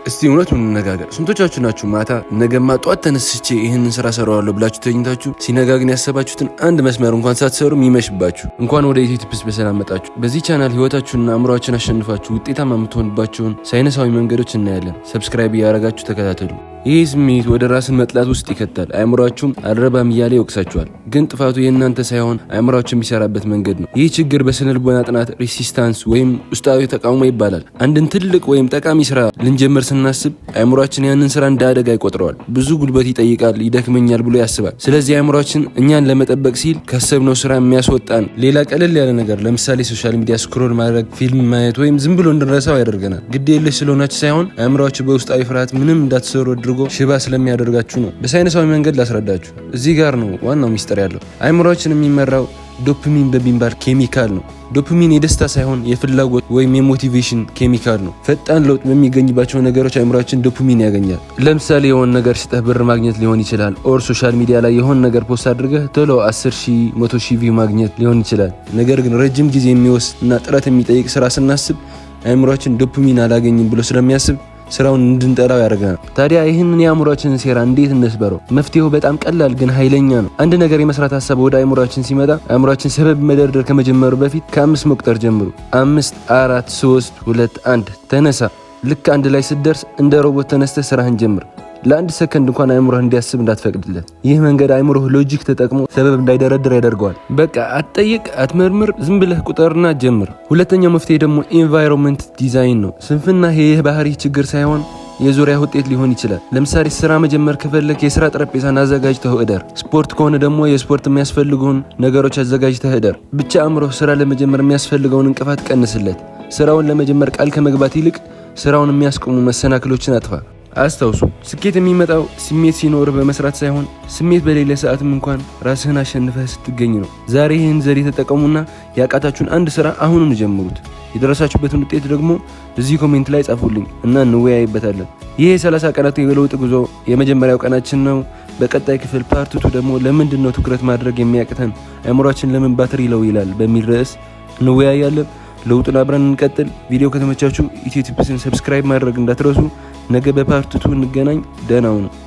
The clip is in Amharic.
እስቲ እውነቱን እንነጋገር። ስንቶቻችሁ ናችሁ ማታ ነገማ ጧት ተነስቼ ይህንን ስራ ሰራዋለሁ ብላችሁ ተኝታችሁ ሲነጋ ግን ያሰባችሁትን አንድ መስመር እንኳን ሳትሰሩ የሚመሽባችሁ? እንኳን ወደ ኢትዮ ቲፕስ በሰላም መጣችሁ። በዚህ ቻናል ህይወታችሁንና አእምሯችሁን አሸንፋችሁ ውጤታማ የምትሆንባቸውን ሳይንሳዊ መንገዶች እናያለን። Subscribe እያደረጋችሁ ተከታተሉ። ይህ ስሜት ወደ ራስን መጥላት ውስጥ ይከታል። አእምሯችሁም አልረባም እያለ ይወቅሳችኋል። ግን ጥፋቱ የእናንተ ሳይሆን አእምሯችሁ የሚሰራበት መንገድ ነው። ይህ ችግር በስነ ልቦና ጥናት resistance ወይም ውስጣዊ ተቃውሞ ይባላል። አንድን ትልቅ ወይም ጠቃሚ ስራ ልንጀምር ስናስብ አእምሯችን ያንን ስራ እንደ አደጋ ይቆጥረዋል። ብዙ ጉልበት ይጠይቃል፣ ይደክመኛል ብሎ ያስባል። ስለዚህ አእምሯችን እኛን ለመጠበቅ ሲል ካሰብነው ስራ የሚያስወጣን ሌላ ቀለል ያለ ነገር፣ ለምሳሌ social media scroll ማድረግ፣ ፊልም ማየት ወይም ዝም ብሎ እንድንረሳው ያደርገናል። ግድ የለሽ ስለሆናችሁ ሳይሆን አእምሯችሁ በውስጣዊ ፍርሃት ምንም እንዳትሰሩ አድርጎ ሽባ ስለሚያደርጋችሁ ነው። በሳይንሳዊ መንገድ ላስረዳችሁ። እዚህ ጋር ነው ዋናው ሚስጥር ያለው። አእምሯችን የሚመራው ዶፓሚን በሚባል ኬሚካል ነው። ዶፓሚን የደስታ ሳይሆን የፍላጎት ወይም የ motivation ኬሚካል ነው። ፈጣን ለውጥ በሚገኝባቸው ነገሮች አእምሯችን ዶፓሚን ያገኛል። ለምሳሌ የሆነ ነገር ሽጠህ ብር ማግኘት ሊሆን ይችላል። Or social media ላይ የሆነ ነገር post አድርገህ ቶሎ 10 ሺህ፣ 100 ሺህ view ማግኘት ሊሆን ይችላል። ነገር ግን ረጅም ጊዜ የሚወስድ እና ጥረት የሚጠይቅ ስራ ስናስብ አእምሯችን ዶፓሚን አላገኝም ብሎ ስለሚያስብ ስራውን እንድንጠላው ያደርገናል። ታዲያ ይህንን የአእምሯችንን ሴራ እንዴት እንስበረው? መፍትሄው በጣም ቀላል ግን ኃይለኛ ነው። አንድ ነገር የመስራት ሀሳብ ወደ አእምሯችን ሲመጣ አእምሯችን ሰበብ መደርደር ከመጀመሩ በፊት ከአምስት መቁጠር ጀምሩ። አምስት፣ አራት፣ ሶስት፣ ሁለት፣ አንድ፣ ተነሳ። ልክ አንድ ላይ ስትደርስ እንደ ሮቦት ተነስተህ ስራህን ጀምር። ለአንድ ሰከንድ እንኳን አእምሮህ እንዲያስብ እንዳትፈቅድለት። ይህ መንገድ አእምሮህ logic ተጠቅሞ ሰበብ እንዳይደረድር ያደርገዋል። በቃ አትጠይቅ፣ አትመርምር፣ ዝም ብለህ ቁጠርና ጀምር። ሁለተኛው መፍትሄ ደግሞ environment design ነው። ስንፍና ይህ ባህሪ ችግር ሳይሆን የዙሪያ ውጤት ሊሆን ይችላል። ለምሳሌ ስራ መጀመር ከፈለክ የስራ ጠረጴዛን አዘጋጅተህ እደር። ስፖርት ከሆነ ደግሞ የስፖርት የሚያስፈልጉን ነገሮች አዘጋጅተህ እደር። ብቻ አእምሮህ ስራ ለመጀመር የሚያስፈልገውን እንቅፋት ቀንስለት። ስራውን ለመጀመር ቃል ከመግባት ይልቅ ስራውን የሚያስቆሙ መሰናክሎችን አጥፋ። አስታውሱ፣ ስኬት የሚመጣው ስሜት ሲኖርህ በመስራት ሳይሆን ስሜት በሌለ ሰዓትም እንኳን ራስህን አሸንፈህ ስትገኝ ነው። ዛሬ ይህን ዘዴ ተጠቀሙና ያቃታችሁን አንድ ስራ አሁኑን ጀምሩት። የደረሳችሁበትን ውጤት ደግሞ እዚህ comment ላይ ጻፉልኝ እና እንወያይበታለን። ይህ የ30 ቀናት የለውጥ ጉዞ የመጀመሪያው ቀናችን ነው። በቀጣይ ክፍል part two ደግሞ ለምንድን ነው ትኩረት ማድረግ የሚያቅተን፣ አእምሯችን ለምን battery low ይላል በሚል ርዕስ እንወያያለን። ለውጡን አብረን እንቀጥል። ቪዲዮ ከተመቻችሁ ኢትዮ ቲፕስን subscribe ማድረግ እንዳትረሱ። ነገ በ part two እንገናኝ። ደህና ሁኑ።